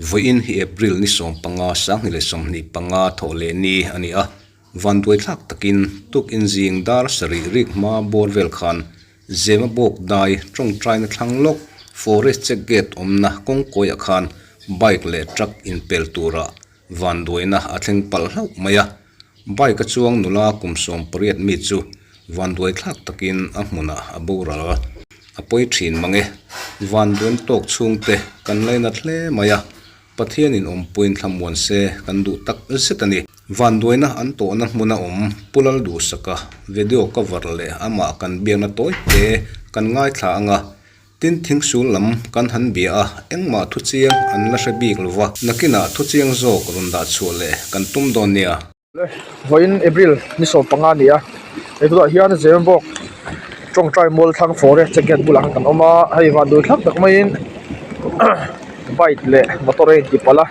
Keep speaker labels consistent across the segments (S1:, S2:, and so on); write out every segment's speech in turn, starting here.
S1: Vawiin hi April ni 15 2025 thawh leh ni a ni a, vanduaithlak takin tukin zing dar sarih rik hma bawr vel khan Zema bawk dai tawngtaina thlang lawk forest check gate awmna kawngkawiah khan bike leh truck inpel tura Vanduaina a thleng palh hlauh mai a, bike a chuang nula kum 18 mi chu vanduai thlak takin a hmunah a boral. A pawi thin mang e, vanduaina tawk chhungte kan lainat hle mai a, Pathianin awmpuiin thlamuan se kan duh tak zet a ni. Vanduaina an tawhna hmuna awm Pu Lalduhsaka video cover leh amah kan biakna tawi te kan ngaithla ang a, Tin, thingsul lam kan han bia a, engmah thu chiang an la hre bik lo va, nakinah thu chiang zawk rawn dah chhuah leh kan tum dawn nia.
S2: Vawiin April ni 15 a ni a, he tunah hian Zemabawk tawngtai mual thlang forest check gate bulah khan kan awm a, hei van dul thlap tak maiin bike leh motor a inti palh a,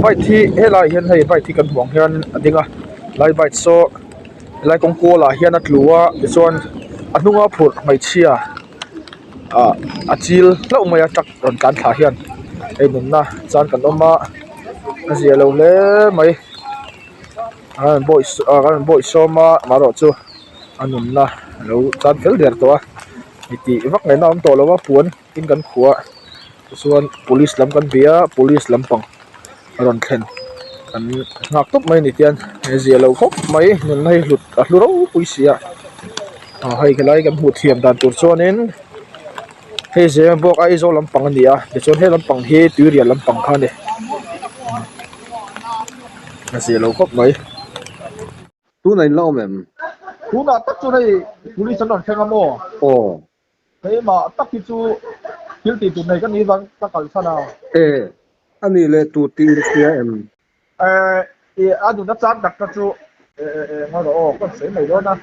S2: bike hi helaiah hian hei bike hi kan hmuh ang hian a ding a, lai bike saw helai kawng kualah hian a tlu a tichuan a hnunga phurh hmeichhia. ah a chil hlauh mai a truck rawn tlan thla hian hei nunna chan kan awm a a zia lo hle mai an bawih ah an bawih sawm a amaherawh chu a nunna a lo chan fel der tawh a tih vak ngaihna a awm tawh lo a puan in kan khuh a tichuan police lam kan bia a police lampang a rawn thlen kan nghak tawp mai a ni tian a zia lo khawp mai nunna hi hlut a hlu ropui si a ah hei helai kan hmuh thiam dan tur chuanin hei Zemabawk Aizawl lampang a ni a tichuan he lampang hi tuirial lampang kha a ni a zia lo khawp mai.
S1: Tunah in la awm em?
S2: Tunah tak chuan hei police an rawn thleng a maw?
S1: Aw.
S2: Keimah tak hi chu thil tih tur nei ka ni vang ka kalsan a.
S1: E, a nih leh tur tih in hria em?
S2: E, i a nuna chang tak kha chu e e e ngaw rawh aw ka sawi mai dawn a.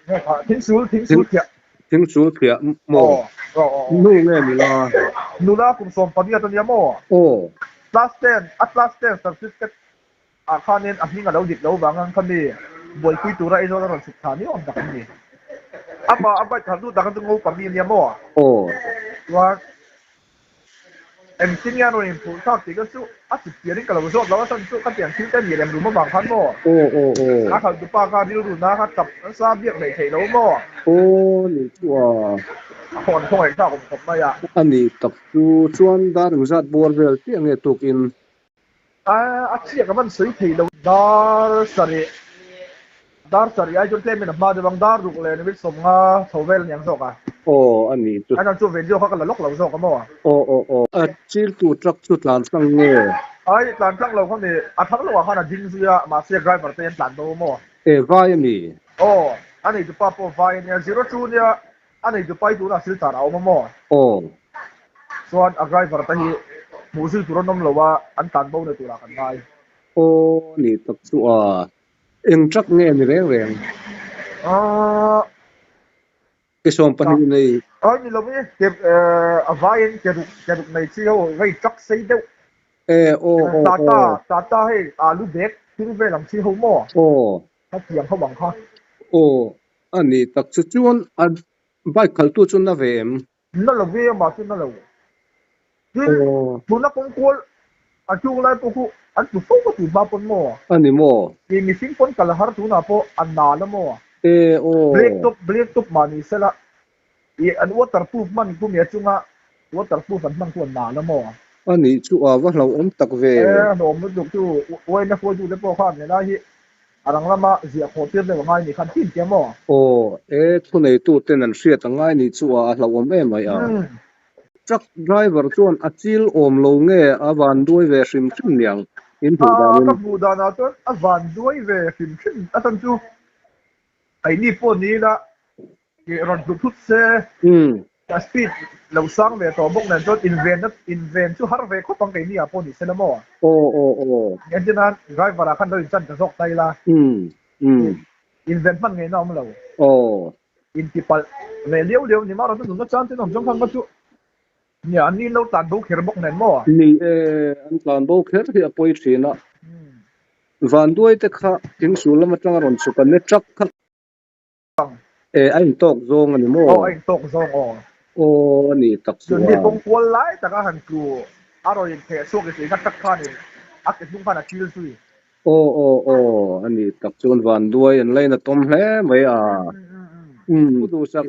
S2: Nge kha thingsul thingsul thiah.
S1: Thingsul thiah maw?
S2: Aw aw aw.
S1: Nu nge nula?
S2: Nula kum 18 a nia maw?
S1: Aw.
S2: Class ten a class ten certificate Ah khanin a hming a lo dik lo vang ang kha mi buaipui tura Aizawl a rawn chhuk thla ni awm tak an ni. Amah a bike khalh lut tak chu ngo pami a nia maw?
S1: Aw.
S2: Chuan engtin nge an rawn inphurh thlak tih ka chu a chip pianin ka lo zawt lo a chhan chu ka tiang thil te ni lem rum avang khan maw?
S1: Aw aw aw.
S2: A khalh tupa kha rilru na kha tap nasa biak hleih theih lo maw?
S1: Aw ni chu a.
S2: A hawn khawngaih thlak awm khawp mai a.
S1: A ni tak chu chuan dar engzat bawr vel chiah nge tukin
S2: A chiah ka van sawi thei lo. Dar sarih, dar sarih ai chuan tlem in a hma deuh ang, dar ruk leh minute 50 chho vel aniang zawk a.
S1: Aw a ni chu.
S2: A chan chu video kha ka la lawk lo zawk a maw?
S1: Aw aw aw. A chiltu truck chu tlan tlang nge?
S2: Ai tlan tlang lo kha mi, a thlang lo ah khan a ding zui a, mahse driver te an tlan bo a maw?
S1: E vai a mi?
S2: Aw, a nei tupa pawh vai a nia, 02 nia A nei Dubai tunah silchar a awm a maw?
S1: Aw.
S2: Chuan a driver te hi hmuh zui tur an awm lo a, an tlan bo na turah kan ngai.
S1: Aw ni tak chu a, eng truck nge ni reng reng?
S2: Aaa.
S1: Ke 20 nei.
S2: Ai ni lo e, ke a vaiin ke ruk ke ruk nei chi ho hei truck sei deuh.
S1: E aw aw aw.
S2: Tata Tata hei alu bag thil vel ang chi ho maw?
S1: Aw.
S2: Hetiang ho ang kha.
S1: Aw A ni tak chu chuan a bike khalhtu chu na ve em?
S2: Na lo ve amah chu na lo. Tin, tuna kawng kual a tuk lai pawh khu an tlu fo ka tih hma pawn maw?
S1: A ni maw?
S2: Ti mihring pawn kal a har tunah pawh a nal a maw?
S1: E aw.
S2: Black top black top mah ni sela i an water proof hman khu mi a chunga water proof an hman khu a nal a maw?
S1: A nih chu a va hlauhawm tak ve.
S2: E hlauhawm lutuk chu uaina hruaitute pawh khan helai hi A rang lama ziah khawh tir deuh a ngai nih khan tin tia maw?
S1: Aw, e thuneitu ten an hriat a ngai nih chu a a hlauhawm em mai a. Truck driver chuan a chil awm lo nge a van duai ve hrim hrim niang in hmuh danin.
S2: Ka hmuh danah chuan a van duai ve hrim hrim a chan chu keini pawh ni ila Tih rawn hlu thut se, ka speed lo sang ve tawh bawk nen chuan invenna inven chu har ve khawp ang keini ah pawh ni se la maw?
S1: Aw aw aw.
S2: Engtin nan driver ah khan lo inchan ta zawk ta ila. Inven hman ngei na awm lo.
S1: Aw.
S2: Inti palh ve liau liau ni mah rawh chu nunna chan ten awm chuang khan ka chu nia an ni lo tlan bo kher bawk nen maw?
S1: Ni e, an tlan bo kher hi a pawi thin a. Vanduai te kha thingsul lam atanga rawn chhuk an ni truck kha. E a intawk zawng a ni maw?
S2: Aw a intawk zawng aw.
S1: Aw a nih tak
S2: chuan. Chun mi kawng kual lai taka han tlu a rawn intheh chhuak i tih nghat tak khanin a ke hnung khan a chil zui.
S1: Aw aw aw a nih tak chuan vanduai an lainatawm hle mai a. Umm pu duhsak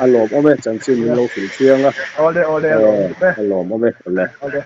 S1: a lawmawm e chanchin min lo hrilh chiang a.
S2: Awle awle a lawmawm e.
S1: A lawmawm e awle.
S2: Awle.